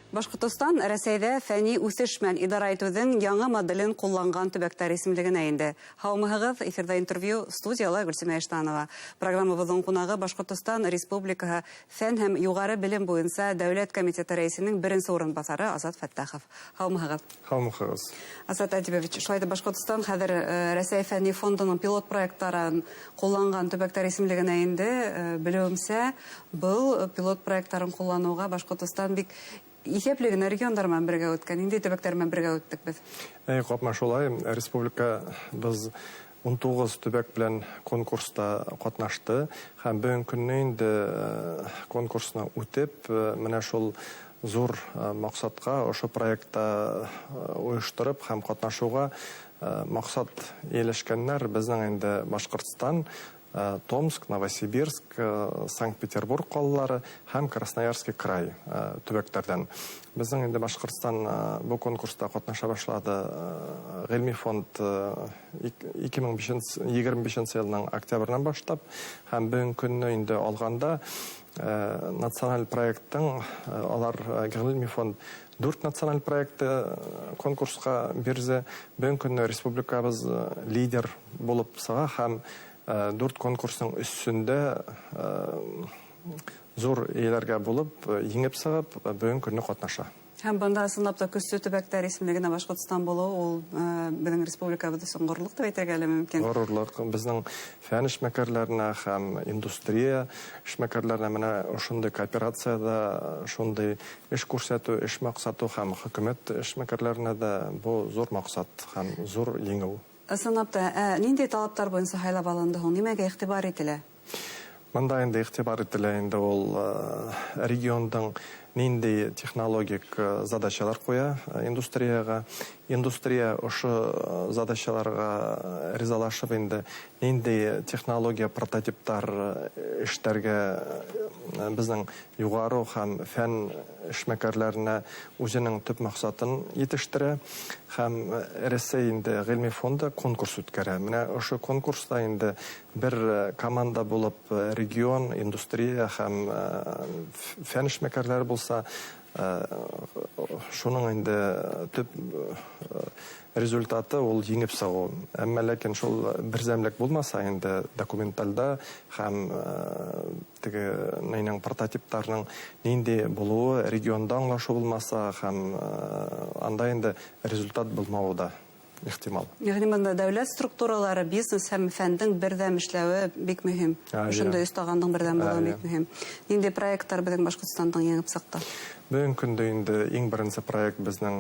Башҡортостан Рәсәйҙә фәнни үҫеш менән идара итеүҙең яңы моделен ҡулланған төбәктәр исемлегенә инде. Һаумыһығыҙ, эфирҙа интервью, студияла Гөлсимә Иштанова. Программабыҙҙың ҡунағы Башҡортостан Республикаһы Фән һәм юғары белем буйынса дәүләт комитеты рәйесенең беренсе урынбаҫары Азат Фәттахов. Һаумыһығыҙ. Һаумыһығыҙ. Азат Әдибович, шулай итеп Башҡортостан хәҙер Рәсәй фәнни фондының пилот проекттарын ҡулланған төбәктәр исемлегенә инде. Белеүемсә, был пилот проекттарын ҡулланыуға Башҡортостан бик иҫәпле генә региондар менән бергә үткән. Ниндәй төбәктәр менән бергә үттек беҙ? Ҡапма шулай, республика беҙ 19 төбәк белән конкурста ҡатнашты һәм бөгөн көнне инде конкурсны үтеп, менә шул ҙур маҡсатҡа ошо проектта ойоштороп һәм ҡатнашыуға маҡсат эйәләшкәндәр беҙҙең инде Башҡортостан, Томск, Новосибирск, Санкт-Петербург ҡалалары һәм Красноярский край төбәктәрҙән. Беҙҙең инде Башҡортостан был конкурста ҡатнаша башлады. Ғилми фонд 2025 йылының октябренән башлап һәм бөгөн көнне инде алғанда националь проекттың алар Ғилми фонд 4 националь проекты конкурсҡа бирҙе. Бөгөн көнне республикабыҙ лидер булып сыға һәм 4 конкурстың өсөндә ҙур эйәләргә булып, еңеп сығып, бөгөн көнне ҡатнаша. Һәм бында ысынлап та көслө төбәктәр исемлегенә Башҡортостан булыуы ул беҙҙең республикабыҙ өсөн ғорурлыҡ тип әйтергә лә мөмкин. Ғорурлыҡ беҙҙең фән эшмәкәрләренә һәм индустрия эшмәкәрләренә менә ошондай кооперацияда шундай эш күрһәтеү, эш маҡсаты һәм хөкүмәт эшмәкәрләренә дә был ҙур маҡсат һәм ҙур еңеү. Ысынлап та, ниндәй талаптар буйынса һайлап алынды һуң? Нимәгә иғтибар ителә? Бында инде иғтибар ителә инде ул региондың ниндәй технологик задачалар ҡуя индустрияға. Индустрия ошо задачаларға ризалашып инде ниндәй технология прототиптар эштәргә беҙҙең юғары һәм фән эшмәкәрләренә үҙенең төп маҡсатын етештерә һәм Рәсәй инде ғилми фонды конкурс үткәрә. Менә ошо конкурста инде бер команда булып регион, индустрия һәм фән эшмәкәрләре булса, шуның инде төп результаты ул еңеп сығыу. Әммә ләкин шул берҙәмлек булмаса инде документалда һәм теге нейнең прототиптарының ниндәй булыуы регионда аңлашыу булмаса һәм анда инде результат булмауы да ихтимал. Йәғни бында дәүләт структуралары, бизнес һәм фәндең берҙәм эшләүе бик мөһим. Ошондай өс тағандың берҙәм булыуы бик мөһим. Ниндәй проекттар беҙҙең Башҡортостандың еңеп сыҡты? Бөгөн көндә инде иң беренсе проект беҙҙең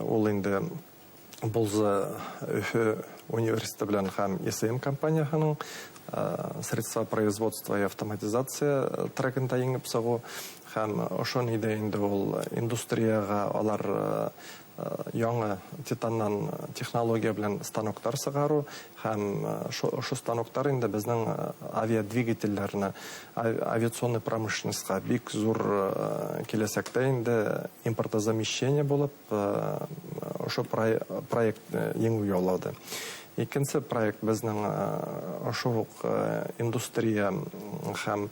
ул инде Булзы Өфө университеты белән һәм ИСМ компанияһының средства производства и автоматизация трекында еңеп сығыу һәм ошо ниҙә инде ул индустрияға алар яңы титаннан технология белән станоктар сығарыу һәм ошо станоктар инде беҙҙең авиадвигательдәренә, авиационный промышленностьҡа бик ҙур киләсәктә инде импортозамещение булып ошо проект еңеү яулады. Икенсе проект беҙҙең ошо уҡ индустрия һәм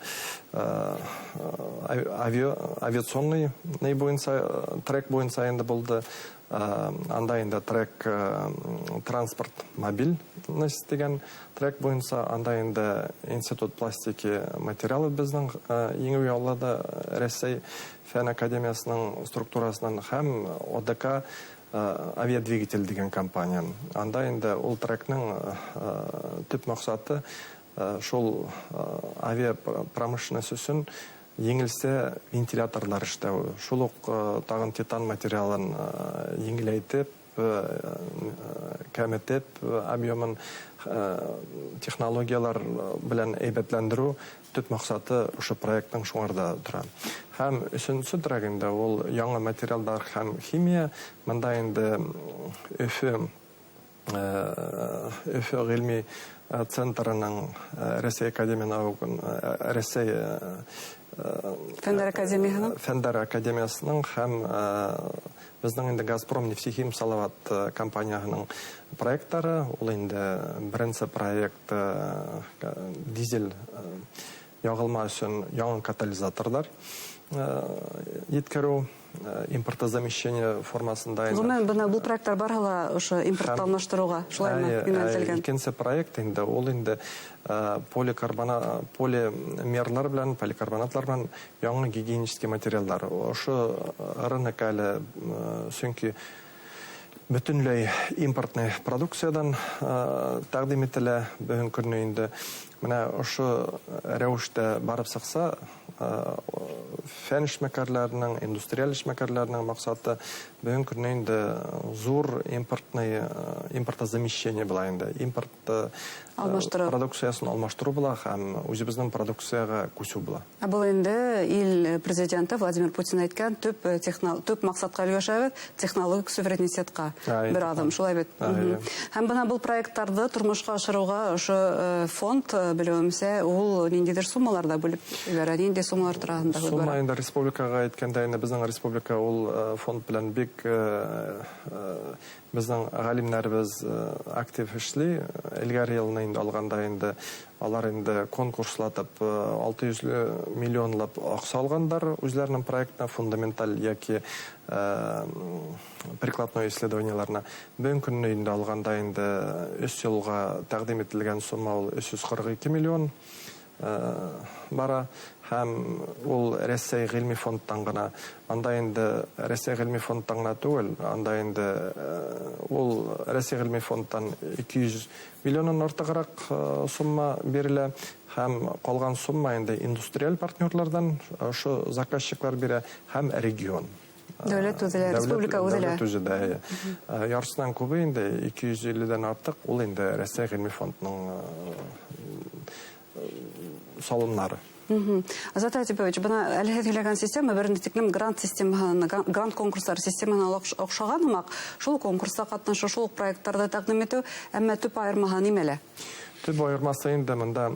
авиационный ни буйынса, трек буйынса инде булды. Анда инде трек транспорт мобильность тигән трек буйынса, анда инде институт пластики материалы беҙҙең еңеү яулады Рәсәй фән академиясының структурасынан һәм ОДК авиадвигатель тигән компания. Анда инде ул трекның төп маҡсаты шул авиапромышленность өсөн еңелсә вентиляторлар эшләү. Шул уҡ тағын титан материалын еңеләйтеп, кәметеп объемын технологиялар белән әйбәтләндереү төп маҡсаты ошо проекттың шуңарҙа тора. Һәм өсөнсө трек инде ул яңы материалдар һәм химия. Бында инде Өфө ғилми центрының Рәсәй академия наук, Рәсәй Фәндәр академияһының? Фәндәр академиясының һәм беҙҙең инде Газпром нефтехим Салават компанияһының проекттары. Ул инде беренсе проект дизель яғылма өсөн яңы катализаторҙар еткереү, импортозамещение формасында. Ғөмүмән, бына был проекттар барыһы ла ошо импортты алмаштырыуға шулаймы йүнәлтелгән? Икенсе проект инде ул инде полимерлар белән, поликарбонатлар белән яңы гигиенический материалдар. Ошо рынок әле, сөнки бөтөнләй импортный продукциядан тәҡдим ителә бөгөн көнө инде. Менә ошо рәүештә барып сыҡса, фән эшмәкәрләренең, индустриаль эшмәкәрләренең маҡсаты бөгөн көнө инде ҙур импортный, импортозамещение була инде. Импорт Алмаштырыу. продукциясын алмаштырыу була һәм үҙебеҙҙең продукцияға күсеү була. Ә был инде ил президенты Владимир Путин әйткән төп маҡсатҡа өлгәшәбеҙ, технологик суверенитетҡа бер аҙым, шулай бит? Һәм бына был проекттарҙы тормошҡа ашырыуға ошо фонд, белеүемсә, ул ниндәйҙер суммалар ҙа бүлеп ебәрә. Ниндәй суммалар тураһында һүҙ Сумма бара? инде республикаға әйткәндә, инде беҙҙең республика ул фонд белән бик беҙҙең ғалимнәребеҙ актив эшли. Элгәре йылны инде алғанда инде алар инде конкурслатып 600 миллионлап аҡса алғандар үҙләренең проектына, фундаменталь йәки прикладной исследованияларына. Бөгөн көнө инде алғанда инде өс йылға тәҡдим ителгән сумма ул 342 миллион бара. Һәм ул Рәсәй ғилми фондтан ғына, анда инде Рәсәй ғилми фондтан ғына түгел, анда инде ул Рәсәй ғилми фондтан 200 миллионнан артығыраҡ сумма бирелә, һәм ҡалған сумма инде индустриаль партнерларҙан ошо заказчиклар бирә һәм регион. Дәүләт үҙе лә, республика үҙе лә. Дәүләт үҙе дә, әйе. Яртысынан күбе инде 250-дән артыҡ ул инде Рәсәй ғилми фондының салымнары. Азат Әдипович, бына әле һеҙ һөйләгән система бер тиклем грант системаһына, грант конкурстары системаһына оҡшаған һымаҡ. Шул конкурста ҡатнашыу, шул уҡ проекттарҙы тәҡдим итеү, әммә төп айырмаһы нимәлә? Төп айырмаһы инде бында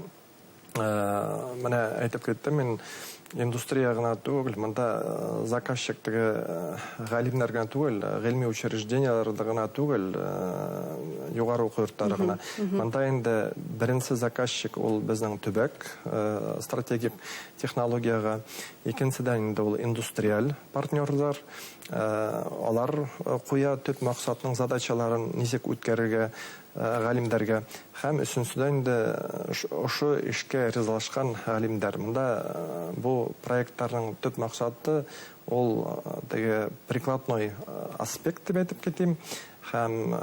менә әйтеп киттем мин, индустрия ғына түгел, бында заказчик теге ғалимнәр генә түгел, ғилми учреждениелар ғына түгел, юғары уҡыу йорттары ғына. Бында инде беренсе заказчик ул беҙҙең төбәк стратегик технологияға, икенседән инде ул индустриаль партнерҙар, алар ҡуя төп маҡсатның задачаларын нисек үткәрергә ғалимдәргә, һәм өсөнсөдән инде ошо эшкә ризалашҡан ғалимдәр. Бында бу проекттарҙың төп маҡсаты ул теге прикладной аспект тип әйтеп китим, һәм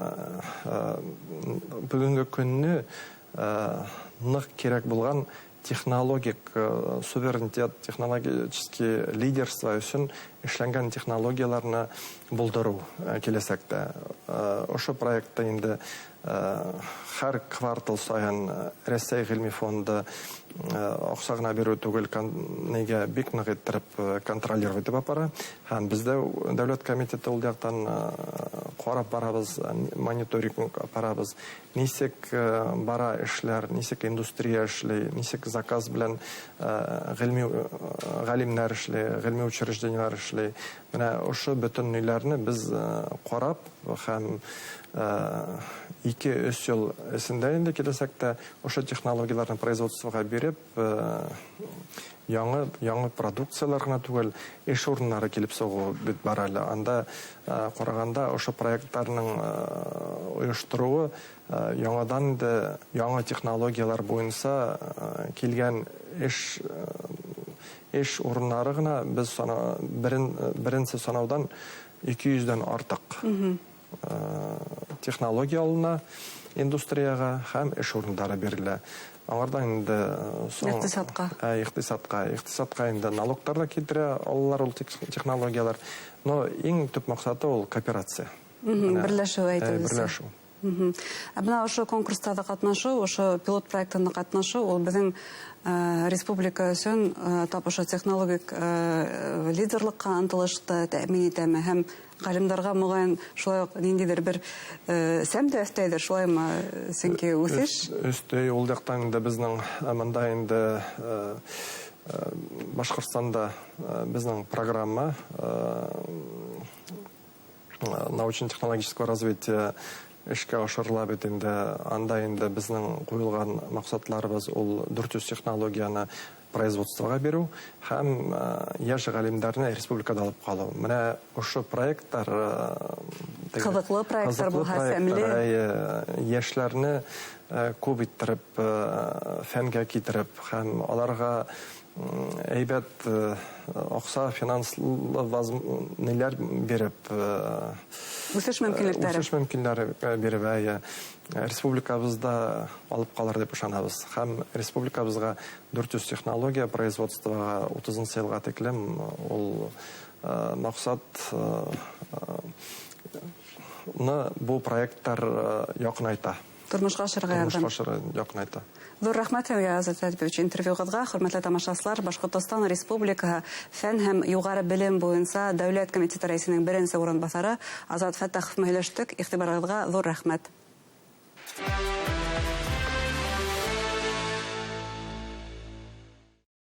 бөгөнгө көнне ныҡ кәрәк булған технологик суверенитет, технологический лидерство өсөн эшләнгән технологияларны булдырыу киләсәктә. Ошо проектта инде һәр квартал сайын Рәсәй ғилми фонды аҡса ғына биреү түгел, нигә бик ныҡ иттереп контролировать итеп апара. Һәм беҙҙә дәүләт комитеты ул яҡтан ҡарап барабыҙ, мониторинг апарабыҙ. Нисек бара эшләр, нисек индустрия эшләй, нисек заказ белән ғилми ғалимнәр эшләй, ғилми учреждениелар эшләй. Менә ошо бөтөн ниләрне беҙ ҡарап һәм ике-өс йыл эсендә инде киләсәктә ошо технологияларны производствоға биреп яңы продукциялар ғына түгел, эш урыннары килеп сығыуы бит бар әле. Анда ҡарағанда ошо проекттарның ойоштороуы яңадан инде яңы технологиялар буйынса килгән эш урыннары ғына беҙ беренсе санауҙан ике йөҙҙән артыҡ. Технология алына индустрияға һәм эш урындары бирелә. Аңардан инде соң Иҡтисадҡа. Иҡтисадҡа. Иҡтисадҡа инде налогтар ҙа килтерә алалар ул технологиялар. Но иң төп маҡсаты ул кооперация. Берләшеү әйтеп үтсәң. Берләшеү. Ә бына ошо конкурстарҙа ҡатнашыу, ошо пилот проектында ҡатнашыу, ул беҙҙең республика өсөн тап ошо технологик лидерлыҡҡа ынтылышты тәьмин итәме һәм ғалимдарға моғайын шулай уҡ ниндәйҙер бер сәм дә өҫтәйҙер, шулаймы? Сөнки үҫеш. Өҫтәй, ул яҡтан инде беҙҙең бында инде Башҡортостанда беҙҙең программа научно-технологического развития эшкә ашырыла бит инде. Анда инде беҙҙең ҡуйылған маҡсатларыбыҙ ул 400 технологияны Производствоға биреү һәм йәш ғалимдарҙы республикала алып ҡалыу. Менә ошо проекттар. Ҡыҙыҡлы проекттар булһа, сәмле. Йәшләрне күп иттереп фәнгә китереп һәм аларға әйбәт аҡса, финанслы ниләр биреп, үҫеш мөмкинлектәре, үҫеш мөмкинлектәре биреп, эйе, республикабыҙҙа алып ҡалыр тип ышанабыҙ. Һәм республикабыҙға 400 технология производствоға 30-нсы йылға тиклем ул маҡсат был проекттар яҡынайта. Тормошҡа ашырырға ярҙам. Тормошҡа ашырырға яҡынайта. Ҙур рәхмәт һеҙгә, Азат Әдипович, интервьюғыҙға. Хөрмәтле тамашасылар, Башҡортостан Республикаһы Фән һәм юғары белем буйынса дәүләт комитеты рәйесенең беренсе урынбаҫары Азат Фәттәхов менән һөйләштек. Иғтибарығыҙға ҙур рәхмәт.